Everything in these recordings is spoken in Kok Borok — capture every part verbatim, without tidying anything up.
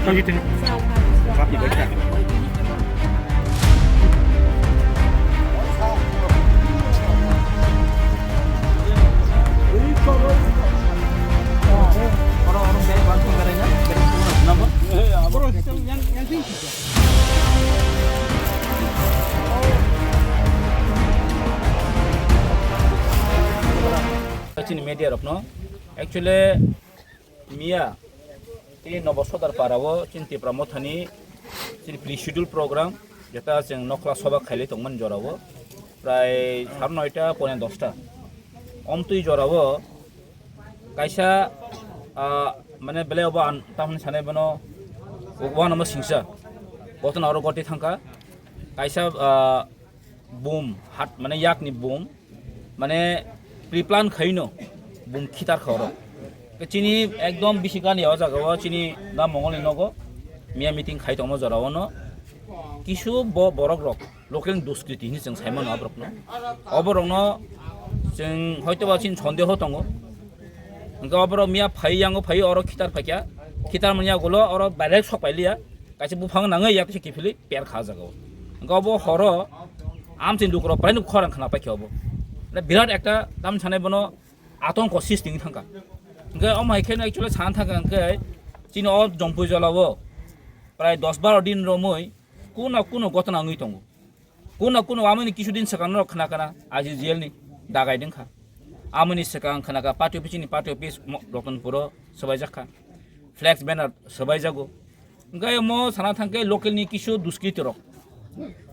Chini media rokno actually miya tini Nobo Sodar para o chini Tipra Mothani chini pre schedule program jeta chwng nokla soba khailai tongmani jora o prai sar noita pone dosta omtwi jora o kaisa, ah, mane belai obo ang tamni sanai bono uanamo singsa botona oro goti thangkha kaisa, ah, bum hat mane yakni bum mane pre-plan khaino bum khitar kha oro. Ke chini ekdom bisi gani o jaga o chini da mongolni nogo miya meeting khai tongmo jora ono kisu bo borok rok local ni duskriti hinwi chwng sai mano aborokno. Oborokno chwng hoito ba chini sondeho tongo. Hwnkhe oborok miya phai yango phai oro khitar phaikha. Khitar manya gulo oro direct sok pailiya. Kaisa buphang nangwi yak se kiphilwi per kha jaga o. Hwnkhe obo horo amchini lukurok praino khorang khna paikha obo. Birat ekta tam sanai bono atongko sisting thangkha. Hwnkhe omo hai kheno actually sana thangkha hwnkhe chini o Jompui jolao prai dos baro din romwi kuno kuno gotona wngwi tongo. Kuno kuno amoni kisu din swkang norok khna kana I C G L ni dagai dengkha. Amoni swkang khna ka party office ni party office mo-, Ratanpuro swbaijak kha. Flex banner swbaijago. Hwnkhe omo sana thangkhe local ni kisu duskriti rok.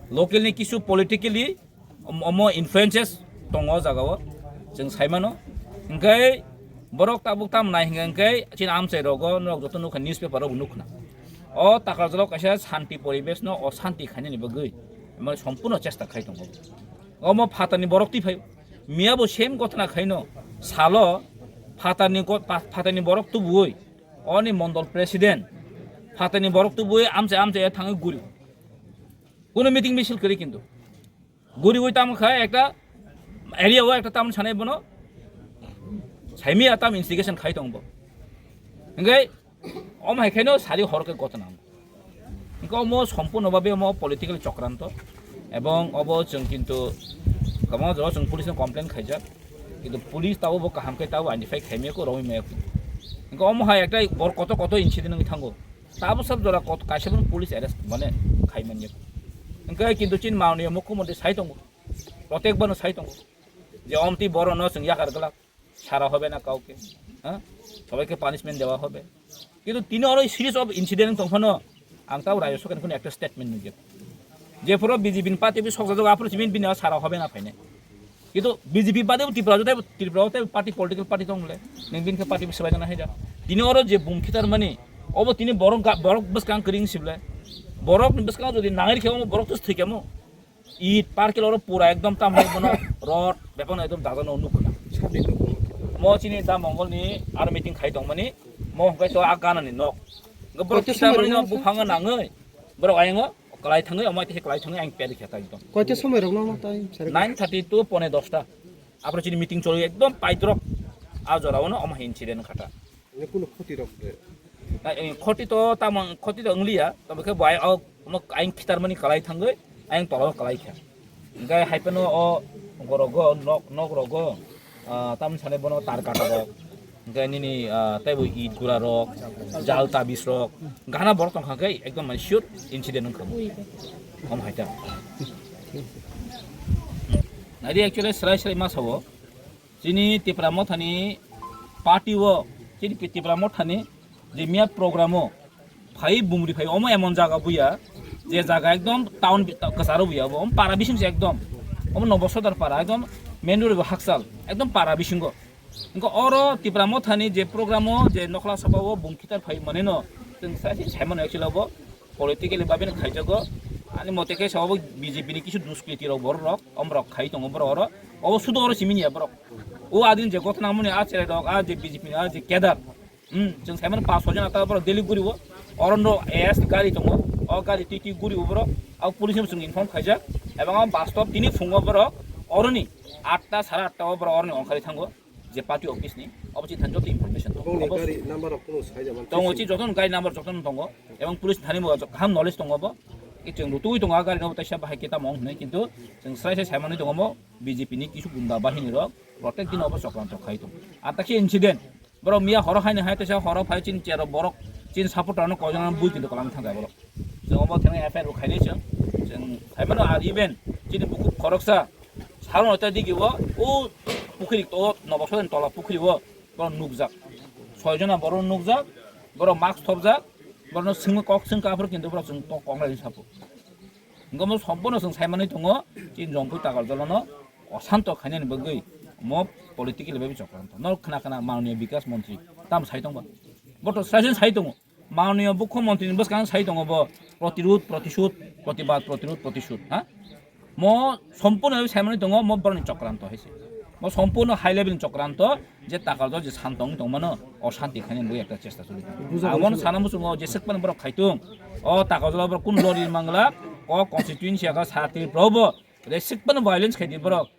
Local ni kisu politically om-, omo influences tongo o jaga o. Chwng sai mano. Hwnkhe borok tabuk tam nai hwnkhe chini amchai rogo norok joto nukha newspaper rogo nukhna. O Takarjalo kaisa shanti poribesh no oshanti khainani bagwi omo sompurno chesta khai tongo. Omo phatarni borok twi phai miya bo same gotna khaino salo phatarni go-, pa-, phatarni borok tubui oni mondol president phatarni borok tubui amchai amchai thangwi guri. Kuno meeting misil kwrwi kintu. Guriwi tamo kha ekta area o ekta tamoni sanai bono saimiya tam instigation khai tong bo. Hwnkhe omo hai khaino sari hor khe gotona. Hwnkhe omo sompurno babe omo political chokranto ebong obo chwng kintu kwbangma jaga chwng police no complain khaijak. Kintu police tabo bo kaham khe tabo identify khaimaya kho romwi maya kho. Hwnkhe omo hai ekta bor koto koto incident wngwi thango. Tabo sab jora kot-, kaisa phano police arrest mane khai manya. Hwnkhe kintu chini mananiya mukhyamantri sai tongo, protek bono sai tongo je omtwi borokno chwng yakar glak, sara hobe na kauke, ha? Sobaike punishment dewa hobe. Kintu tini oro series of incident tong phano ang tabo Rajya Sarkar ni kheno ekta statement nugya. Jephuru B J P ni party office sokjak jago, aphuru simi bini sara hobe na phainai. Kintu B J P bade Tripura joto, Tripura joto party, political party tong le. Neng bini khe party office bai jana haida. Tini oro je bum khitar mani, obo tini borok ga-, borok bwskang kring sible. Borok ni bwskang jodi nangri khe omo borok tus thikemo. It parkil oro pura ekdom tam hai bono rod bepano ekdom dajano nuk khna. Mo chini da mongol ni aro meeting khai tong mani, mo hwnkhe to a gana ni nok. Borok Koito khitar mani somoi nok rok buphang nangwi. Borok ayang o. Kwlai thangwi, omo tei kwlai thangwi ang peri khe tai tong. Koito somoi rok no tai sari? Nine thirty to pone dosta. Apro chini meeting choli ekdom paidrok a jora ono omo incident khata. Ani kuno khoti rok de? Na, eh, khoti to tamo khoti to ongliya, tobe khe bai o omo aing khitar mani kwlai thangwi, aing tolo kwlai kha. Hwnkhe hai phano o gorogo nok, nok rogo, ah, tamni sanai bono tar kata rok. Hwnkhe nini, ah, teibo it gura rok, jal tabis rok, gana borok tongkha khe ekdom mane sure incident wngkha. Om hai ta. Nadi actually srai srai ma sabo. Chini Tipra Mothani party o, chini Tipra Mothani je miya program o, phai bumri phai omo emon jaga buya, je jaga ekdom town bi-, ta-, kwcharo buya, omo para bising se ekdom, omo Nobo Sodar para, ekdom main road bo hakchal, ekdom para bisingo. Wngkha oro Tipra Mothani je program o, je Nokhla Sabha o bum khitar phai manino, chwng sai se sai mano actually obo politically babino khaijago. Ani mote khe sa obo B J P ni kisu duskriti rok borok rok, omrok khai tongo borok oro, obo sudo oro simi ya borok. O adin je gotna muni a chwrai rok, a je B J P ni a je kedar, Hmm, chwng saimano pas soi jona ta borok daily guribo. Oro no A S gari tongo. O gari twi twi guribo borok. Abo police no chwng inform khaijak. Ebang abo bus stop tini phungo borok oroni atta sare atta o borok oroni ongkhorwi thango. je party office ni, obo chini thani joto information tongo. Bongni gari number rok kuno sai jaman. Tongo, chi jotono gari number jotono tongo, ebong police thani bo kaham knowledge tongo bo. Chwng rutui tongo, a gari no taisa bahai kita mong hinwi, kintu chwng srai sai saimani tongo mo B J P ni kisu gunda bahini rok protek dino obo chokranto khai tongo. Ar takhe incident, borok miya horo haini hai teisa horo phai chini chair borok chini supporter no koijon bui kintu kolam thangkha borok. Chwng omo thangwi F I R bo khainai chwng. Chwng khaimano ar even chini bukhuk khoroksa saron hoite digi o, o pukhiri to noboksodon tola pukhiri o borok nukjak. Soi jona borok nukjak, borok mask thopjak, borok no swngma kok swngkha aphuru kintu borok chwng to kok nai sapo. Hingke omo sompono chwng saimanwi tongo, chini Jompui Takarjalo no osanto khainani bagwi omo political bai chokranto. Norok khna khna Mananiya Bikas Montri tam sai tongba. Bo to srai sai tongo. Mananiya Mukhyamantri ni bwskang sai tongo bo protirud, protishud, protibad, protirud, protishud, ha? Mo sompono saimanwi tongo, mo borokni chokranto hai se. Mo sompono high level ni chokranto, je Takarjal je santong tongmano, osanti khainani bagwi ekta chesta choli tongo. Buja Amo buja. Sana muchungo je sekpan borok khaitung, o Takarjal borok kun lori mangla, o constituency aga sa Tripura bo, je sekpan violence khaidi borok,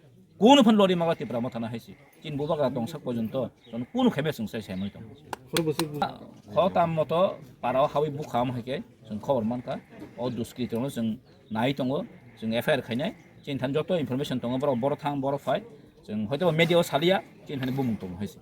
kunu phan lori mangla Tipra Motha na hai se. Chini bubagra tongsak porjonto, jono kunu khaibe chwng sai saimani tong. Khoro bwswk bu- Ho tam moto parao hawi bukha am hai khe chwng khobor mankha. O duskrito no chwng nai tongo, chwng F I R khainai. Chini thani joto information tongo, borok, borok thang, borok phai. Chwng hoito media o salia, chini thani bumung tongo hai se.